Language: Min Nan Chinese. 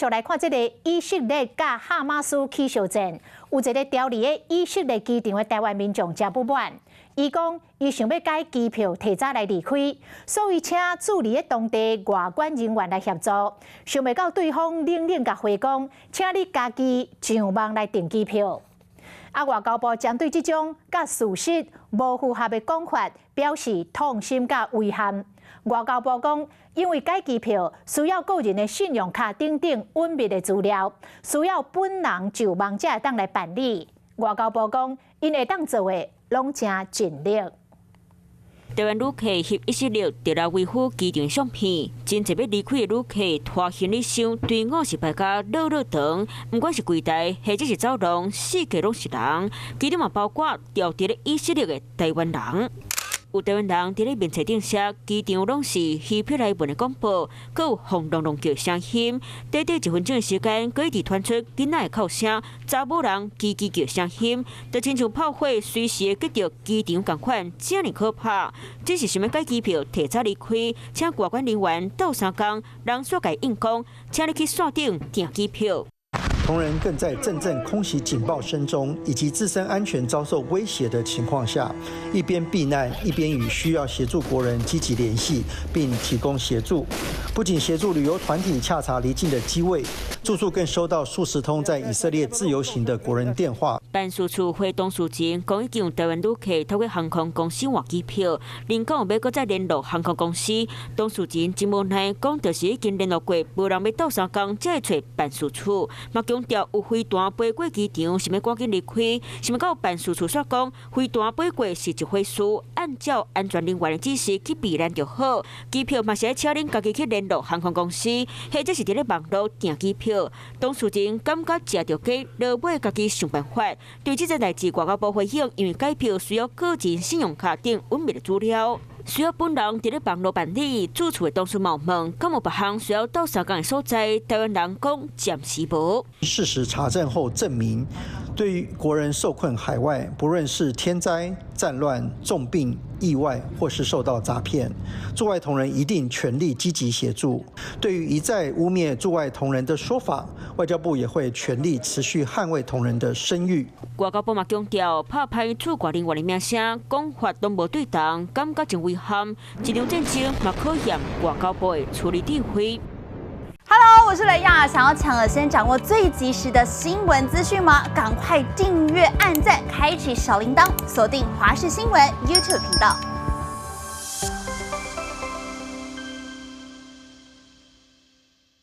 續來看這个以色列佮哈馬斯起相戰，有一个牢佇咧以色列機場的台灣民眾誠不滿，伊講伊想欲改機票提早來離開，所以請駐佇咧當地外管人員來協助，想袂到對方冷冷共回講，請你家己上網來訂機票。啊，外交部針對這種佮事實無符合的講法，表示痛心佮遺憾。外交部講，因為改機票需要個人的信用卡等等隱密的資料，需要本人上網才會當來辦理。外交部講，𪜶會當做的攏誠盡力。台灣旅客翕以色列特拉維夫機場相片，真濟欲離開的旅客拖行李箱，隊伍是排甲落落長，毋管是櫃台或者是走廊，四界攏是人，其中嘛包括牢佇咧以色列的台灣人。有台灣人佇咧面冊頂寫，機場攏是希伯來文的廣播，閣有轟隆隆叫聲音。短短一分鐘的時間，閣一直傳出囡仔的哭聲、查某人吱吱叫聲音，就親像炮火隨時會擊著機場仝款，遮爾可怕。只是想欲改機票，提早離開，請外管人員鬥相共，人煞共應講，請你去線頂訂機票。同仁更在陣陣空襲警報聲中，以及自身安全遭受威脅的情況下，一邊避難，一邊與需要協助國人積極聯繫，並提供協助。不僅協助旅遊團體洽查離境的機位，住處更收到數十通在以色列自由行的國人電話。辦事處回董事長講，已經有台灣旅客透過航空公司換機票，另講有欲閣再聯絡航空公司。董事長真無奈，講就是已經聯絡過，無人欲鬥相共，才會揣辦事處。嘛強調有飛彈飛過機場，想欲趕緊離開，想袂到辦事處煞講，飛彈飛過是一回事，按照安全人員的指示去避難就好。機票嘛是愛請恁家己去聯絡航空公司，或者是佇咧網路訂機票。董事長感覺食著雞，落尾家己想辦法。對這件代誌，外交部回應，因為改票需要個人信用卡等隱密的資料，需要本人佇咧網路辦理。駐處的董事嘛問，敢有別項需要鬥相共的所在？台灣人講暫時無。事實查證後證明，對於國人受困海外，不論是天災、戰亂、重病、意外，或是受到詐騙，駐外同仁一定全力積極協助。對於一再污衊駐外同仁的說法，外交部也會全力持續捍衛同仁的聲譽。外交部嘛強調，拍歹駐外人員的名聲，講法攏無對頭，感覺真遺憾。這場戰爭嘛考驗外交部的處理智慧。 Hello，我是雷亞，想要搶先掌握最及時的新聞資訊嗎？趕快訂閱、按讚、開啟小鈴鐺，鎖定華視新聞 YouTube 頻道。